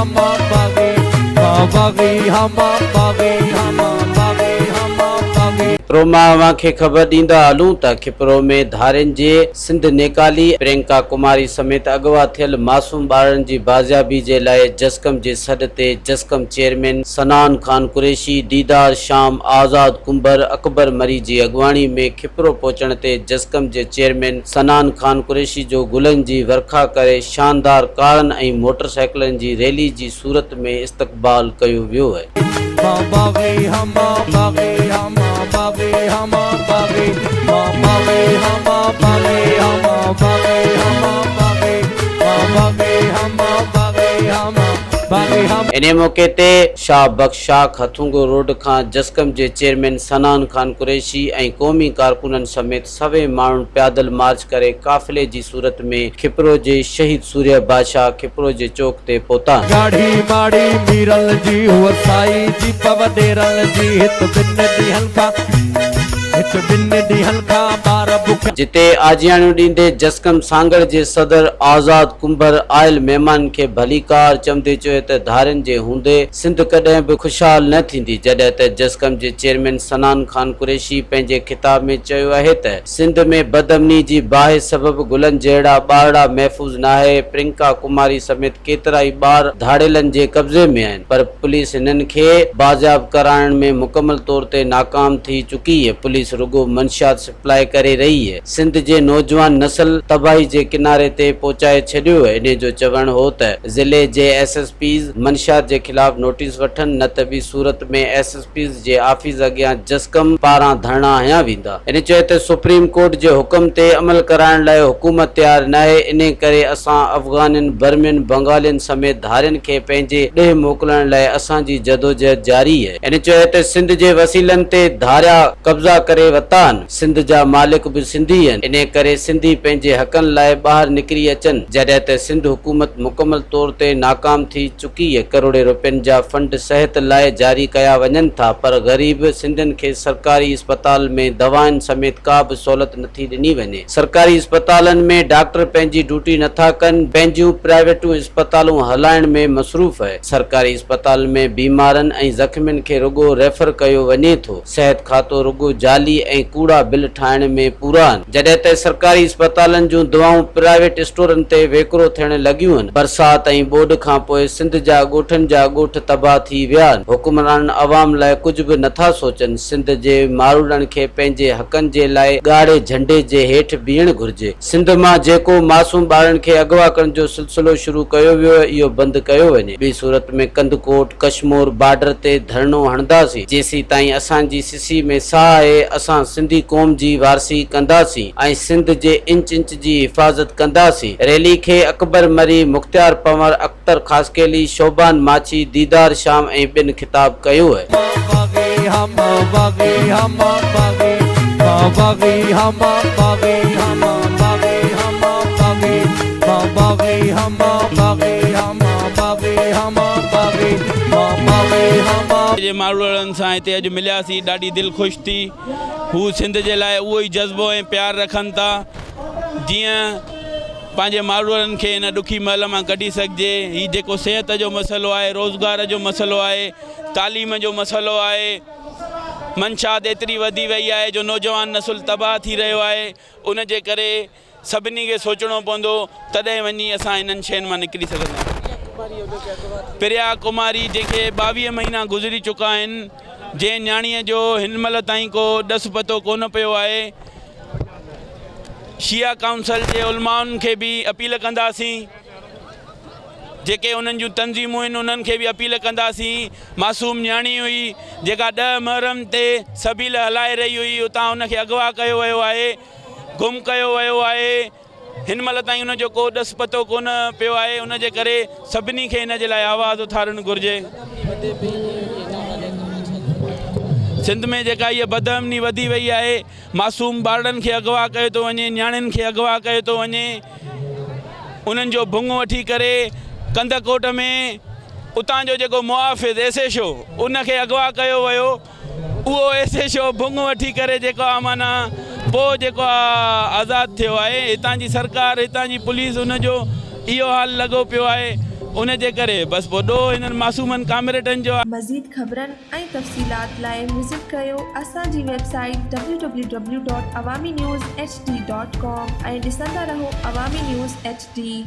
مان باغي مان باغي ها مان باغي ها مان باغي ها مان باغي. کپرو مان اوهان کي خبر ڏيندا هلون ته کپرو ۾ ڌارين جي سنڌ نيڪالي پرينڪا ڪماري سميت اغوا ٿيل معصوم ٻارڙن جي بازيابي جي لاء جسقم جي سڏ تي جسقم چيئرمين صنعان خان قريشي، ديدار شام، آزاد ڪنڀر، اڪبر مري جي اڳواڻي ۾ کپرو پهچڻ تي جسقم جي چيئرمين صنعان خان قريشي جو گلن جي ورکا ڪري شاندار ڪارن ۽ موٽر سائيڪلن جي ريلي جي صورت ۾ استقبال ڪيو ويو. مان باغي ها مان باغي ها مان باغي ها مان باغي مان باغي ها مان باغي ها مان باغي ها مان باغي مان باغي ها مان باغي ها مان باغي ها. انهي موقعي تي شاهه بخش شاخ هٿونگو روڊ کان جسقم جي چيئرمين صنعان خان قريشي ۽ قومي ڪارڪنن سميت سوين ماڻهن پيادل مارچ ڪري قافلي جي صورت ۾ کپرو جي شهيد سورهيه بادشاهه کپرو جي چوڪ تي پهتا. ڳاڙهي ماڙي ميرل جي هوء سائي جيپ وڏيرل جي هت ٻن ڏينهن کان هت ٻن ڏينهن کان ٻار بکيا. جتي آجياڻيون ڏيندي جسقم سانگهڙ جي صدر آزاد ڪنڀر آيل مهمانن کي ڀليڪار چوندي چيو ته ڌارين جي هوندي سنڌ ڪڏهن به خوشحال نه ٿيندي، جڏهن ته جسقم جي چيئرمين صنعان خان قريشي پنهنجي خطاب ۾ چيو آهي ته سنڌ ۾ بدامني جي باهه سبب گلن جهڙا ٻارڙا محفوظ ناهي، پرينڪا ڪماري سميت ڪيترائي ٻار ڌاڙيلن جي قبضي ۾ آهن پر پوليس هنن کي بازياب ڪرائڻ ۾ مڪمل طور تي ناڪام ٿي چڪي، پوليس رڳو منشيات سپلاء ڪري رهي اهي. سنڌ جي نوجوان نسل تباهي جي ڪناري تي پهچائي ڇڏيو اهي. انهي جو چوڻ هو ته ضلعي جي ايس ايس پيز منشيات جي خلاف نوٽيس وٺن نه ته ٻي صورت ۾ ايس ايس پيز جي آفيس اڳيان جسقم پاران ڌرڻا هنيا ويندا. هن چيو ته سپريم ڪورٽ جي حڪم تي عمل ڪرائڻ لاء حڪومت تيار ناهي انهي ڪري اسان افغانين، برمين، بنگالين سميت ڌارين کي پنهنجي ڏيهه موڪلڻ لاء اسان جي جدوجهد جاري اهي. هن چيو ته سنڌ جي وسيلن تي ڌاريا قبضا ڪري وتا آهن، سنڌ جا مالڪ به سنڌي آهن، انهي ڪري سنڌي پنهنجي حقن لاء ٻاهر نڪري اچن، جڏهن ته سنڌ حڪومت مڪمل طور تي ناڪام ٿي چڪي اهي، ڪروڙين روپين جا فنڊ صحت لاء جاري ڪيا وڃن ٿا پر غريب سنڌين کي سرڪاري اسپتال ۾ دوائن سميت ڪا به سهولت نٿي ڏني وڃي، سرڪاري اسپتالن ۾ ڊاڪٽر پنهنجي ڊيوٽي نٿا ڪن، پنهنجيون پرائيويٽون اسپتالون هلائڻ ۾ مصروف اهي. سرڪاري اسپتالن ۾ بيمارن ۽ زخمين کي رڳو ريفر ڪيو وڃي ٿو، صحت کاتو رڳو جعلي ۽ ڪوڙا بل ٺاهڻ ۾ پورا آهن، جڏهن ته سرڪاري اسپتالن جون دوائون پرائيويٽ اسٽورن تي ويڪرو ٿيڻ لڳيون آهن، برسات ۽ ٻوڏ کانپوء سنڌ جا ڳوٺن جا ڳوٺ تباهه ٿي ويا آهن، حڪمرانن عوام لاء ڪجهه به نٿا سوچن، سنڌ جي ماروئڙن کي پنهنجي حقن جي لاء ڳاڙهي جهنڊي جي هيٺ بيهڻ گهرجي. سنڌ مان جيڪو معصوم ٻارڙن کي اغوا ڪرڻ جو سلسلو شروع ڪيو ويو اهي اهو بند ڪيو وڃي ٻي صورت ۾ ڪنڌڪوٽ ڪشمور بارڊر تي ڌرڻو هڻنداسين جيسيتائين اسان جي سسي ۾ ساهه آهي اسان سنڌي قوم جي وارثي ڪنداسين ۽ سنڌ جي انچ انچ جي حفاظت ڪنداسين ريلي کي اڪبر مري مختيار پنور اختر خاصخيلي شعبان ماڇي ديدار شام ۽ ٻين خطاب ڪيو اهي. مان باغي ها مان باغي ها مان باغي مان باغي ها مان باغي ها مان باغي ها مان باغي مان باغي ها مان باغي ها مان باغي ها مان باغي مان باغي ها مان. جي ماروئڙن سان هتي اڄ ملياسين ڏاڍي دل خوش ٿي هو سنڌ جي لاء اهو ئي جذبو ۽ پيار رکن ٿا جيئن پنهنجي ماروئڙن کي هن ڏکي مهل مان ڪڍي سگهجي. هي جيڪو صحت جو مسئلو آهي، روزگار جو مسئلو آهي، تعليم جو مسئلو آهي، منشيات ايتري وڌي وئي آهي جو نوجوان نسل تباهه ٿي رهيو آهي، ان جي ڪري سڀني کي سوچڻو پوندو تڏهن وڃي اسان انهن شين مان نڪري سگهنداسين. پريا ڪماري جنهن کي 22 مهينا گذري چڪا آهن، جنهن نياڻيء جو هن مهل تائين ڪو ڏس پتو ڪونه پيو آهي، شيعه ڪائونسل جي علمائن کي به اپيل ڪنداسين، جيڪي انهن جون تنظيمون آهن انهن کي به اپيل ڪنداسين، معصوم نياڻي هئي جيڪا ڏهه محرم تي سبيل هلائي رهي هئي اتان ان کي اغوا ڪيو ويو آهي، گم ڪيو ويو آهي، هن مهل تائين ان جو ڪو ڏس پتو ڪونه پيو آهي، ان جي ڪري سڀني کي ان جي لاء آواز اٿارڻ گهرجي. سنڌ ۾ جيڪا هيء بدامني وڌي وئي آهي، معصوم ٻارڙن کي اغوا ڪيو ٿو وڃي، نياڻين کي اغوا ڪيو ٿو وڃي، انهن جو ڀونگ وٺي ڪري ڪنڌڪوٽ ۾ اتان جو جيڪو محافظ ايس ايڇ او ان کي اغوا ڪيو ويو، اهو ايس ايڇ او ڀونگ وٺي ڪري جيڪو آ معنيٰ پوء جيڪو آ آزاد ٿيو آهي، هتان جي سرڪار هتان جي پوليس ان جو اهو حال لڳو پيو آهي. ان جي ڪري بس پوء ڏوهه هنن معصومن ڪامريڊن جو آهي. مزيد خبرن ۽ تفصيلات لاء وزٽ ڪريو اسان جي website W W W dot Awami news H D dot com ۽ ڏسندا رهو عوامي نيوز ايڇ ڊي.